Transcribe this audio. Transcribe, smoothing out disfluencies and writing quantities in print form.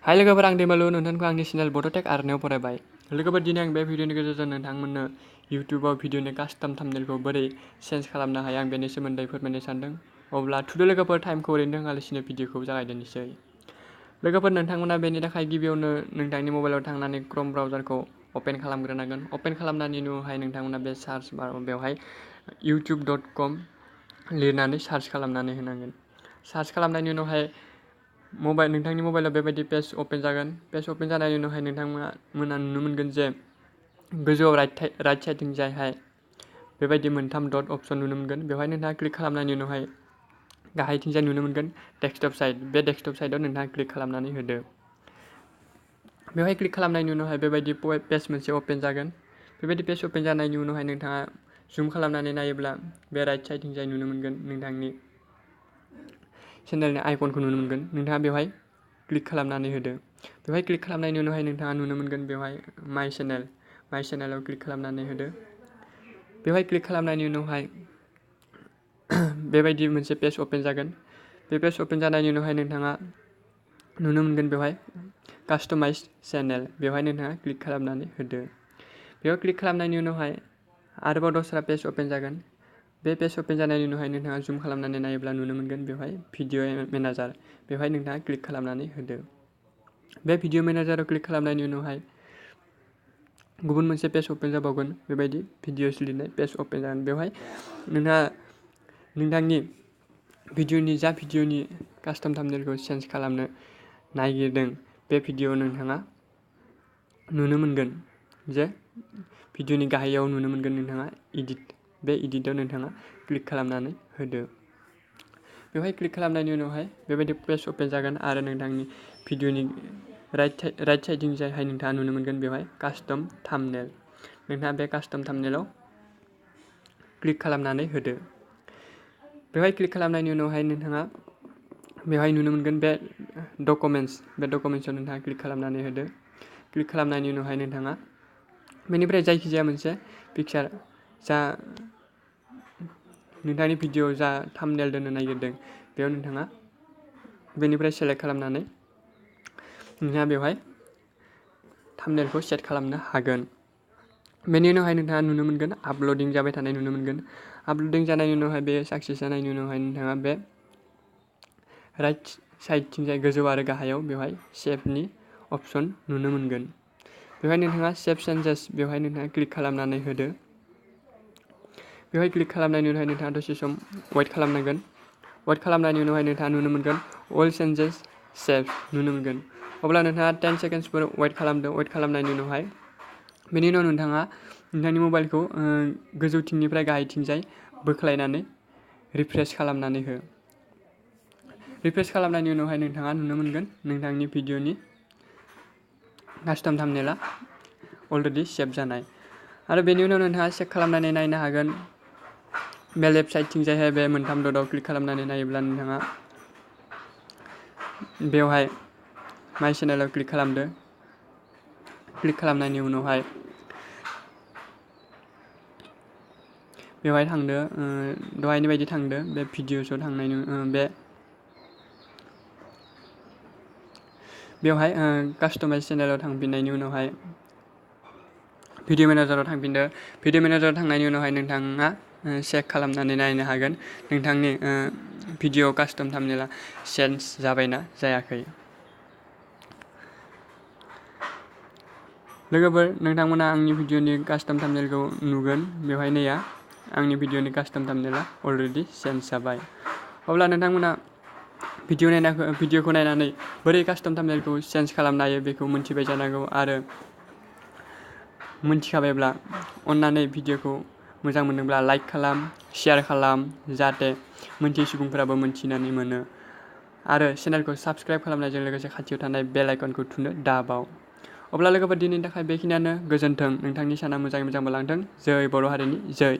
हाय लोगोफोर, आं दैमालु नोंथांखौ आंनि चेनेल बड'टेक आरनायाव फरायबाय। लोगोफोर, दिनै आं बे भिडिअनि गेजेरजों नोंथांमोननो इउटिउबाव भिडिअनि कास्टम थाम्बनेलखौ बोरै चेन्ज खालामनो हायो आं बेनि सोमोन्दै फोरमायनो सानदों। अब्ला थुदो लोगोफोर, टाइमखौ ओरैनो दोनालासिनो भिडिअखौ जागायदोनोसै। लोगोफोर, नोंथांमोना बेनि थाखाय गिबियावनो नोंथांनि मबाइलाव थांनानै क्रोम ब्राउजारखौ अपेन खालामग्रोनांगोन। अपेन खालामनायनि उनावहाय नोंथांमोना बे सार्च बाराव बेवहाय youtube.com लिरनानै सार्च खालामनानै होनांगोन। सार्च खालामनायनि उनावहाय नोंथांनि मबाइलाव बेबायदि पेज अपेन जागोन। पेज अपेन जानायनि उनावहाय नोंथांमोना नुनो मोनगोन जे गोजौआव राइट साइडथिंजायहाय बेबायदि मोनथाम डट अप्शन नुनो मोनगोन। बेवहाय नोंथाङा क्लिक खालामनायनि उनावहाय गाहायथिंजाय नुनो मोनगोन डेस्कटप साइड। बे डेस्कटप साइडआव नोंथाङा क्लिक खालामनानै होदो। बेवहाय क्लिक खालामनायनि उनावहाय बेबायदि पेज मोनसे अपेन जागोन। बेबायदि पेज अपेन जानायनि उनावहाय नोंथाङा जुम खालामनानै नायोब्ला बे राइट साइडथिंजाय नुनो मोनगोन नोंथांनि चेनेलनि आइकनखौ नुनो मोनगोन। नोंथाङा बेवहाय क्लिक खालामनानै होदो। बेवहाय क्लिक खालामनायनि उनावहाय नोंथाङा नुनो मोनगोन बेवहाय माइ चेनेलाव क्लिक खालामनानै होदो। बेवहाय क्लिक खालामनायनि उनावहाय बेबायदि मोनसे पेज अपेन जागोन। बे पेज अपेन जानायनि उनावहाय नोंथाङा नुनो मोनगोन बेवहाय कास्टमाइज चेनेल। बेवहाय नोंथाङा क्लिक खालामनानै होदो। बेयाव क्लिक खालामनायनि उनावहाय आरोबाव दस्रा पेज अपेन जागोन। बे पेज अपेन जानायनि उनावहाय नोंथाङा जुम खालामनानै नायोब्ला नुनो मोनगोन बेवहाय भिडिअ मेनेजार। बेवहाय नोंथाङा क्लिक खालामनानै होदो। बे भिडिअ मेनेजाराव क्लिक खालामनायनि उनावहाय गुबुन मोनसे पेज अपेन जाबावगोन। बेबायदि भिडिअस लिरनाय पेज अपेन जागोन। बेवहाय नोंथाङा नोंथांनि भिडिअनि कास्टम थाम्बनेलखौ चेन्ज खालामनो नागिरदों बे भिडिअआव नोंथाङा नुनो मोनगोन जे भिडिअनि गाहायाव नुनो मोनगोन नोंथाङा इडिट। बे इडिटआव नोंथाङा क्लिक खालामनानै होदो। बेवहाय क्लिक खालामनायनि उनावहाय बेबायदि पेज अपेन जागोन आरो नोंथांनि भिडिअनि राइट साइडथिंजायहाय नोंथाङा नुनो मोनगोन बेवहाय कास्टम थाम्बनेल। नोंथाङा बे कास्टम थाम्बनेलाव क्लिक खालामनानै होदो। बेवहाय क्लिक खालामनायनि उनावहाय नोंथाङा बेवहाय नुनो मोनगोन बे डकुमेन्ट्सआव नोंथाङा क्लिक खालामनानै होदो। क्लिक खालामनायनि उनावहाय नोंथाङा बेनिफ्राय जायखिजाया मोनसे पिकचार जा नोंथांनि भिडिअआव जा थाम्बनेल दोननो नागिरदों बेयाव नोंथाङा बेनिफ्राय सेलेक्ट खालामनानै नोंथाङा बेवहाय थाम्बनेलखौ सेट खालामनो हागोन। बेनि उनावहाय नोंथाङा नुनो मोनगोन आपल'डिं जाबाय थानाय नुनो मोनगोन। आपल'डिं जानायनि उनावहाय बे साक्सेस जानायनि उनावहाय नोंथाङा बे राइट साइडथिंजाय गोजौ आरो गाहायाव बेवहाय सेभनि अप्शन नुनो मोनगोन। बेवहाय नोंथाङा सेभ चेन्जेस बेवहाय नोंथाङा क्लिक खालामनानै होदो। बेवहाय क्लिक खालामनायनि उनावहाय नोंथाङा दसे सम वेट खालामनांगोन। वेट खालामनायनि उनावहाय नोंथाङा नुनो मोनगोन अल चेन्जेस सेभ नुनो मोनगोन। अब्ला नोंथाङा 10 सेकेन्डसफोर वेट खालामदो। वेट खालामनायनि उनावहाय बेनि उनाव नोंथाङा नोंथांनि मबाइलखौ गोजौथिंनिफ्राय गाहायथिंजाय बोख्लायनानै रिफ्रेश खालामनानै हो। रिफ्रेश खालामनायनि उनावहाय नोंथाङा नुनो मोनगोन नोंथांनि भिडिअनि कास्टम थाम्बनेला अलरेडि सेभ जानाय। आरो बेनि उनाव नोंथाङा चेक खालामनानै नायनो हागोन बे लेफ्ट साइडथिंजायहाय बे मोनथाम डटआव क्लिक खालामनानै नायोब्ला नोंथाङा बेवहाय माइ चेनेलाव क्लिक खालामदो। क्लिक खालामनायनि उनावहाय बेवहाय थांदो, दहायनि बायदि थांदो बे भिडिअसआव थांनायनि बेवहाय कास्टमाइज चेनेलाव थांफिननायनि उनावहाय भिडिअ मेनेजाराव थांफिनदो। भिडिअ मेनेजाराव थांनायनि उनावहाय नोंथाङा चेक खालामनानै नायनो हागोन नोंथांनि भिडिअ कास्टम थाम्बनेला चेन्ज जाबायना जायाखै। लोगोफोर, नोंथांमोना आंनि भिडिअनि कास्टम थाम्बनेलखौ नुगोन। बेवहाय नैया आंनि भिडिअनि कास्टम थाम्बनेला अलरेडि चेन्ज जाबाय। अब्ला नोंथांमोना भिडिअखौ नायनानै बोरै कास्टम थाम्बनेलखौ चेन्ज खालामनो हायो बेखौ मिन्थिबाय जानांगौ। आरो मिन्थिखाबायब्ला अन्नानै भिडिअखौ मोजां मोनदोंब्ला लाइक खालाम, शेयार खालाम, जाहाथे मोनथियै सुबुंफोराबो मोनथिनानै मोनो। आरो चेनेलखौ साबस्क्राइब खालामनायजों लोगोसे खाथियाव थानाय बेल आइकनखौ थुनो दाबाव। अब्ला लोगोफोर, दिनैनि थाखाय बेखिनियानो। गोजोन्थों। नोंथांनि साना मोजाङै मोजां बारलांथों। जै बर' हारिनि जै।